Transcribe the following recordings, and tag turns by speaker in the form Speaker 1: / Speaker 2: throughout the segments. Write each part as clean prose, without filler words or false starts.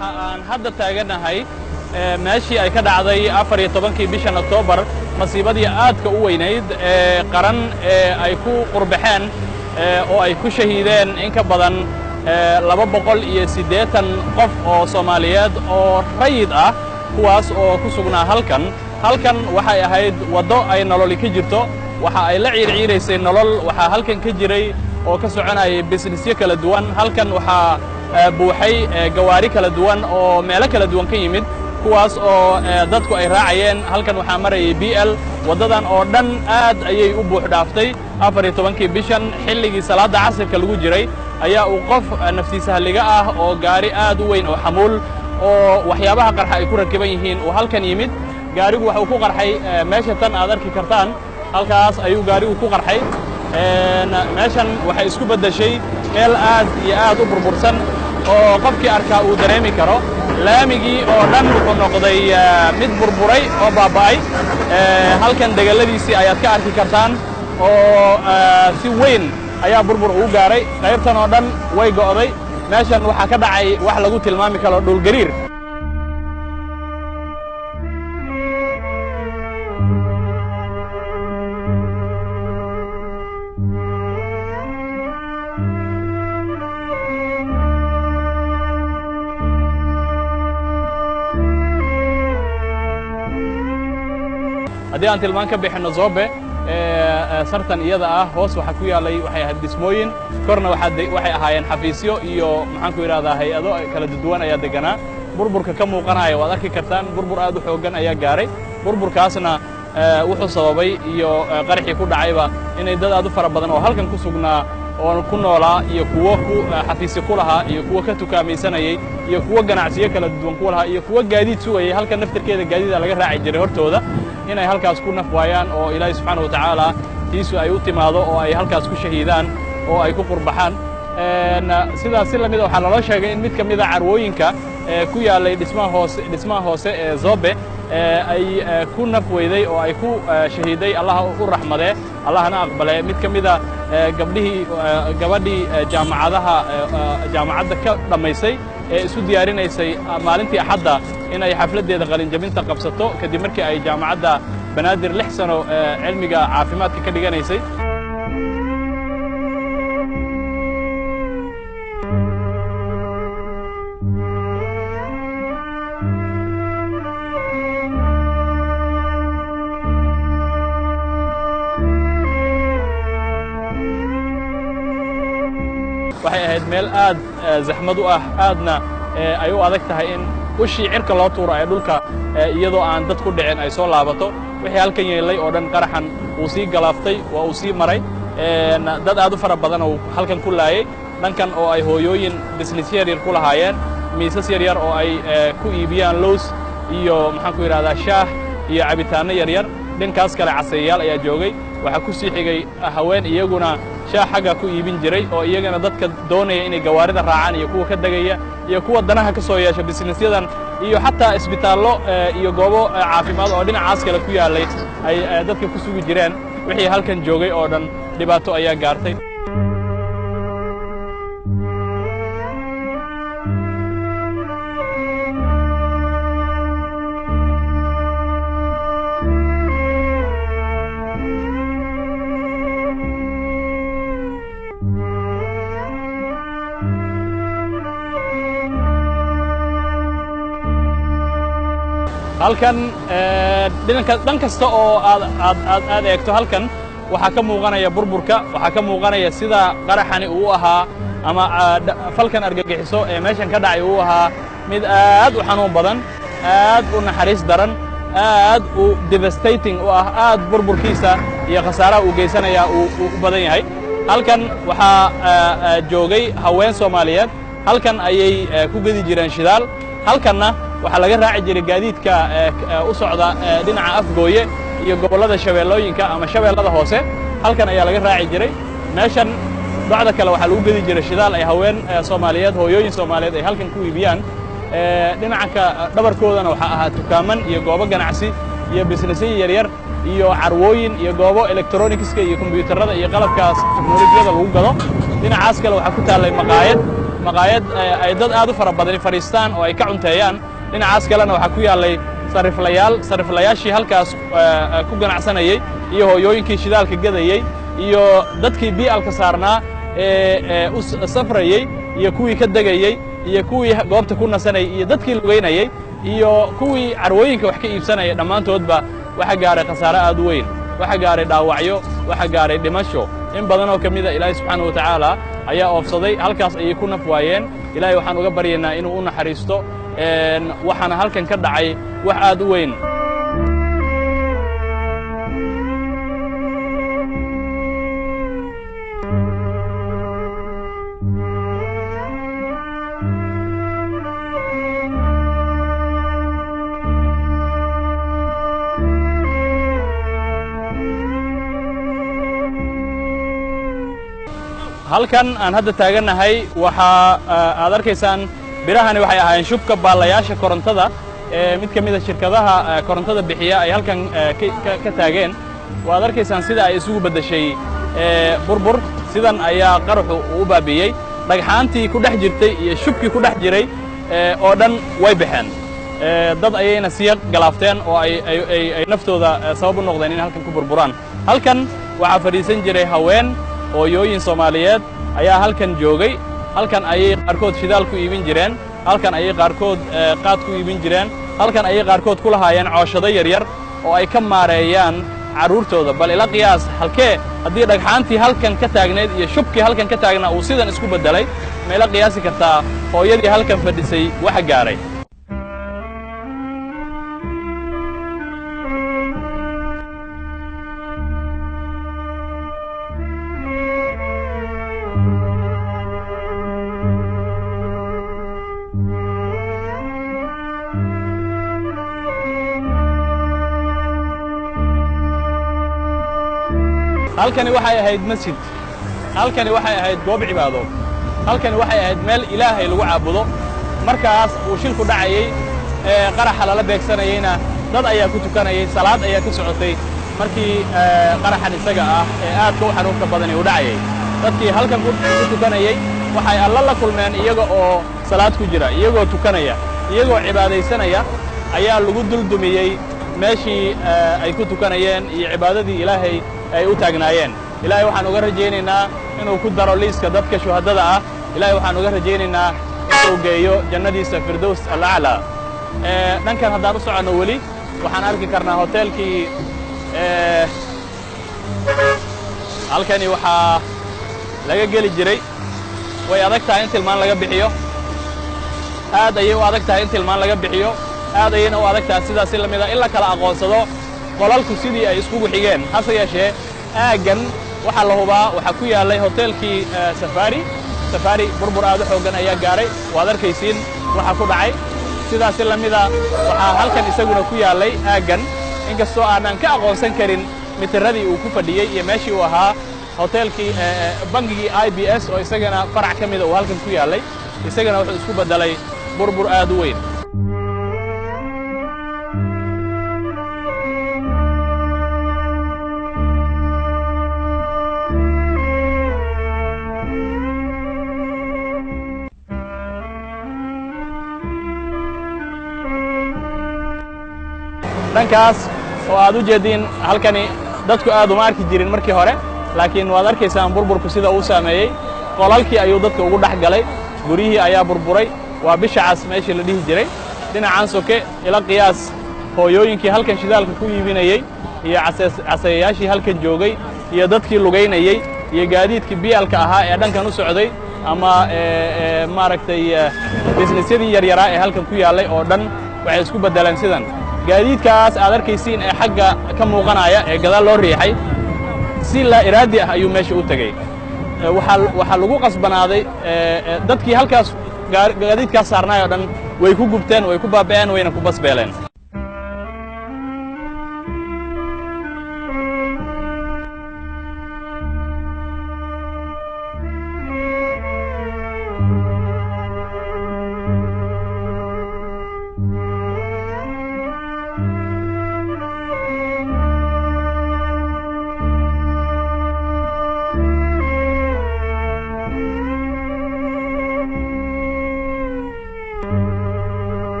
Speaker 1: Waxa aan hadda taaganahay meeshii ay ka dhacday 14-kii bishan Oktoobar masiibadii aadka u weynayd ee qaran ee ay ku qurbaxeen oo ay ku shahiideen in ka badan 280 qof oo Soomaaliyeed oo rayid ah, kuwaas oo ku sugnaa halkan. Halkan waxay ahayd waddo ay nololi ka jirto, waxa ay la ciirciiraysay nolol. Waxaa halkan ka jiray oo ka soconayay businessyo kala duwan. Halkan waxaa buuxay gawaari kala duwan oo meelo kala duwan ka yimid, kuwaas oo dadku ay raacayeen. Halkan waxaa marayay BL. Waddadan oo dhan aad ayay u buux dhaaftay. 14-kii bishan, xilligii salaadda casirka lagu jiray, ayaa uu qof naftiisa halliga ah oo gaari aad u weyn oo xamuul oo waxyaabaha qarxa ay ku rakiban yihiin uu halkan yimid. Gaarigu waxuu ku qarxay meesha tan aad arki kartaan. Halkaas ayuu gaarigu ku qarxay. Meeshan waxay isku beddeshay meel aad iyo aad u burbursan oo qofkii arkaa uu dareemi karo. Laamigii oo dhan wuxuu noqday mid burburay oo baaba'ay. Halkan degalladiisii ayaad ka arki kartaan oo si weyn ayaa burbur ugu gaaray. Qaybtan oo dhan way go'day. Meeshan waxaa ka dhacay wax lagu tilmaami karo dhulgariir. Haddii aan tilmaan ka bixinno Zobe, sartan iyada ah hoos waxaa ku yaallay waxay ahayd dhismooyin, korna waxay ahaayeen xafiisyo iyo, maxaan ku idhahdaa, hay-ado kala duwan ayaa deganaa. Burburka ka muuqanaya waad arki kartaan. Burbur aad u xooggan ayaa gaaray. Burburkaasna wuxuu sababay iyo qaraxii ku dhacayba inay dad aad u fara badan oo halkan ku sugnaa oo ku noolaa, iyo kuwo ku xafiisyo ku lahaa, iyo kuwo ka tukaamaysanayey, iyo kuwo ganacsiyo kala duwan ku lahaa, iyo kuwo gaadiid sugayay halkan naftirkeeda gaadiida laga raaci jiray hortooda, inay halkaas ku naf waayaan oo Ilaahay subxaana wa tacaala tiisu ay u timaado oo ay halkaas ku shahiidaan oo ay ku qurbaxaan. Sidaas si lamida waxaa naloo sheegay in mid ka mida carwooyinka ku yaallay dhismaha hoose ee Zobe ay ku naf weyday oo ay ku shahiiday, Allaha u raxmadee, Allahna aqbale, mid ka mida gabdhihii, gabadhii jaamacadaha jaamacadda ka dhammaysay ee isu diyaarinaysay maalintii Axadda inay xafladdeeda qalinjabinta qabsato, kadib markii ay Jaamacadda Banaadir 6 sano cilmiga caafimaadka ka dhiganaysay. Waxay ahayd meel aad zaxmad u ah, aadna ay u adag tahay in ushii cirka loo tuuro ee dhulka iyadoo aan dad ku dhicin ay soo laabato. Wixii halkan yeelay oo dhan qaraxan wuu sii galaaftay, waa uu sii maray. Dad aad u fara badan oo halkan ku laayay, dhankan oo ay hooyooyin business yar yar ku lahaayeen, miisas yar yar oo ay ku iibiyaan lows iyo, maxaan ku yidhahdaa, shaah iyo cabitaanno yar yar. Dhankaas kale caseeyayaal ayaa joogay. Waxaa ku sii xigay haween iyaguna shaah xagga ku iibin jiray, oo iyagana dadka doonaya inay gawaarida raacaan iyo kuwa ka degaya iyo kuwa danaha ka soo yeesha businessyadan, iyo xataa isbitaallo iyo goobo caafimaad oo dhinacaas kale ku yaallay ay dadka ku sugi jireen. Wixii halkan joogay oo dhan dhibaato ayaa gaartay. Halkan dhinanka dhan kasta oo aad aad aad aad eegto, halkan waxaa ka muuqanaya burburka, waxaa ka muuqanaya sida qaraxani uu ahaa ama falkan argagixiso ee meeshan ka dhacay uu ahaa mid aad u xanuun badan, aad u naxariis daran, aad u devastating u ah, aad burburkiisa iyo khasaaraha uu geysanaya uu u badan yahay. Halkan waxaa joogay haween Soomaaliyeed. Halkan ayay ku gedi jireen shidaal. Halkanna waxaa laga raaci jiray gaadiidka u socda dhinaca Afgooye iyo gobollada Shabeellooyinka ama Shabeellada Hoose. Halkan ayaa laga raaci jiray. Meeshan docda kale waxaa lagu gedi jiray shidaal ay haween Soomaaliyeed, hooyooyin Soomaaliyeed ay halkan ku iibiyaan. Dhinaca ka dhabarkoodana waxaa ahaa dukaaman iyo goobo ganacsi iyo businessyo yaryar iyo carwooyin iyo goobo electronicska iyo kombiyuutarada iyo qalabkaas teknolojiyada lagu gado. Dhinacaas kale waxaa ku taallay maqaayad. Maqaayad ay dad aad u fara badani fadhiistaan oo ay ka cunteeyaan. Dhinacaas kalena waxaa ku yaallay sariflayaal, sariflayaashii halkaas ku ganacsanayey iyo hooyooyinkii shidaalka gadayey iyo dadkii bii'alka saarnaa ee u safrayey iyo kuwii ka degayey iyo kuwii goobta ku nasanayay iyo dadkii lugaynayey iyo kuwii carwooyinka wax ka iibsanaya, dhammaantoodba waxa gaaray khasaare aad u weyn, waxa gaaray dhaawacyo, waxa gaaray dhimasho. In badan oo ka mida Ilaahay subxaanahu wa tacaala ayaa oofsaday, halkaas ayay ku naf waayeen. Ilaahay waxaan uga baryaynaa inuu u naxariisto. Waxaana halkan ka dhacay wax aad u weyn. Halkan aan hadda taagannahay waxaa aad arkaysaan birahani waxay ahaayeen shubka baallayaasha korontada ee mid ka mida shirkadaha korontada bixiya ay halkan ka taageen. Waad arkaysaan sida ay isugu beddeshay burbur. Sidan ayaa qaraxu uu u baabi'iyey. Dhagxaantii ku dhex jirtay iyo shubkii ku dhex jiray oo dhan way baxeen, dad ayayna sii galaafteen oo ay naftooda sabab u noqdeen in halkan ku burburaan. Halkan waxaa fadhiisan jiray haween, hooyooyin Soomaaliyeed ayaa halkan joogay. Halkan ayay qaarkood shidaal ku iibin jireen, halkan ayay qaarkood qaad ku iibin jireen, halkan ayay qaarkood ku lahaayeen cooshado yaryar oo ay ka maareeyaan carruurtooda. Bal ila qiyaas halkee haddii dhagxaantii halkan ka taagnayd iyo shubkii halkan ka taagnaa uu sidan isku beddelay, ma ila qiyaasi kartaa hooyadii halkan fadhisay waxa gaaray? Halkani waxay ahayd masjid, halkani waxay ahayd goob cibaado, halkani waxay ahayd meel Ilaahay lagu caabudo. Markaas uu shilku dhacayey ee qaraxa lala beegsanayeyna dad ayaa ku tukanayay, salaad ayaa ka socotay. Markii qaraxan isaga ah ee aadka u xanuunka badani uu dhacayay, dadkii halkan ku tukanayey waxay Alla la kulmeen iyaga oo salaad ku jira, iyagoo tukanaya, iyagoo cibaadaysanaya ayaa lagu duldumiyey meeshii ay ku tukanayeen iyo cibaadadii Ilaahay ay u taagnaayeen. Ilaahay waxaan uga rajaynaynaa inuu ku daro liiska dadka shuhadada ah. Ilaahay waxaan uga rajaynaynaa inuu geeyo jannadiisa Firdows alaclaa. Dhankan haddaan u soconno weli waxaan arki karnaa hoteelkii. Halkani waxaa laga geli jiray, way adag tahay in tilmaan laga bixiyo, aad ayay u adag tahay in tilmaan laga bixiyo, aad ayayna u adag tahay sidaas si la mid a in la kala aqoonsado qolalku sidii ay iskugu xigeen. Hase yeeshee aaggan waxaa la hubaa waxaa ku yaallay hoteelkii Safari. Safari burbur aad u xooggan ayaa gaaray, waad arkaysiin waxa ku dhacay. Sidaas si la mida waxaa halkan isaguna ku yaallay aaggan, inkastoo aanan ka aqoonsan karin mitiradii uu ku fadhiyey iyo meeshii uu ahaa, hoteelkii bangigii IBS oo isagana farac ka mida uu halkan ku yaallay, isagana wuxuu isku beddelay burbur aad u weyn. Dhankaas oo aad u jeediin halkani dadku aad uma arki jirin markii hore, laakiin waad arkaysaan burburku sida uu saameeyey. Qolalkii ayuu dadka ugu dhex galay, guryihii ayaa burburay. Waa Bisha Cas meeshii la dhihi jiray. Dhinacan soke ila qiyaas hooyooyinkii halkan shidaalka ku iibinayey iyo caseeyayaashii halkan joogay iyo dadkii lugaynayey iyo gaadiidkii biyalka ahaa ee dhankan u socday ama maaragtay bisnisyadii yaryaraa ee halkan ku yaallay oo dhan waxay isku beddeleen sidan. Gaadiidkaas aad arkaysiin ee xagga ka muuqanaya ee gadaal loo riixay si laa iraadi ah ayuu meesha u tegey. Waxaa lagu qasbanaaday dadkii halkaas gaadiidkaas saarnaay oo dhan way ku gubteen, way ku baaba'een, wayna ku basbeeleen.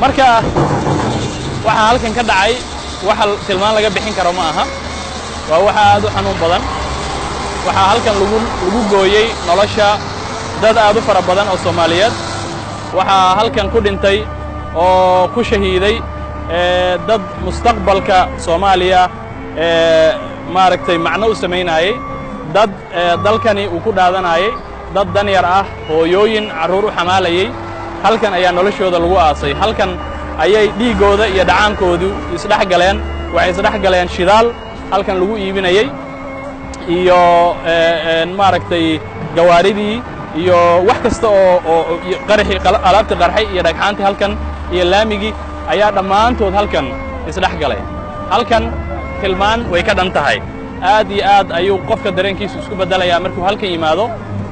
Speaker 1: Marka waxaa halkan ka dhacay waxa tilmaan laga bixin karo ma aha, waa waxa aad u xanuun badan. Waxaa halkan lagu gooyey nolosha dad aad u fara badan oo Soomaaliyeed. Waxaa halkan ku dhintay oo ku shahiiday dad mustaqbalka Soomaaliya maaragtay macno u samaynayey, dad dalkani uu ku dhaadanayey, dad danyar ah, hooyooyin carruur u xamaalayey. Halkan ayaa noloshooda lagu aasay, halkan ayay dhiiggooda iyo dhacaankoodu isdhex galeen. Waxay isdhex galeen shidaal halkan lagu iibinayey iyo maaragtay gawaaridii iyo wax kasta oo qaraxii, alaabtii qarxay iyo dhagxaantii halkan iyo laamigii ayaa dhammaantood halkan isdhex galay. Halkan tilmaan way ka dhan tahay. Aad iyo aad ayuu qofka dareenkiisu isku beddelayaa markuu halkan yimaado.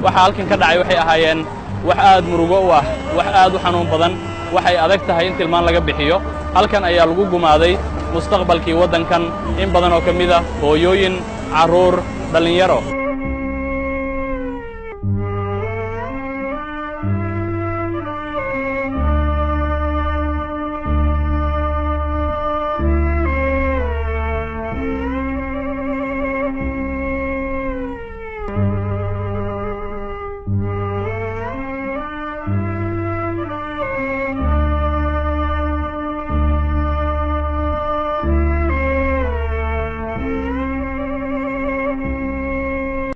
Speaker 1: Waxa halkan ka dhacay waxay ahaayeen wax aad murugo u ah, wax aad u xanuun badan. Waxay adag tahay in tilmaan laga bixiyo. Halkan ayaa lagu gumaaday mustaqbalkii waddankan in badan oo ka mid a, hooyooyin, carruur, dhallinyaro.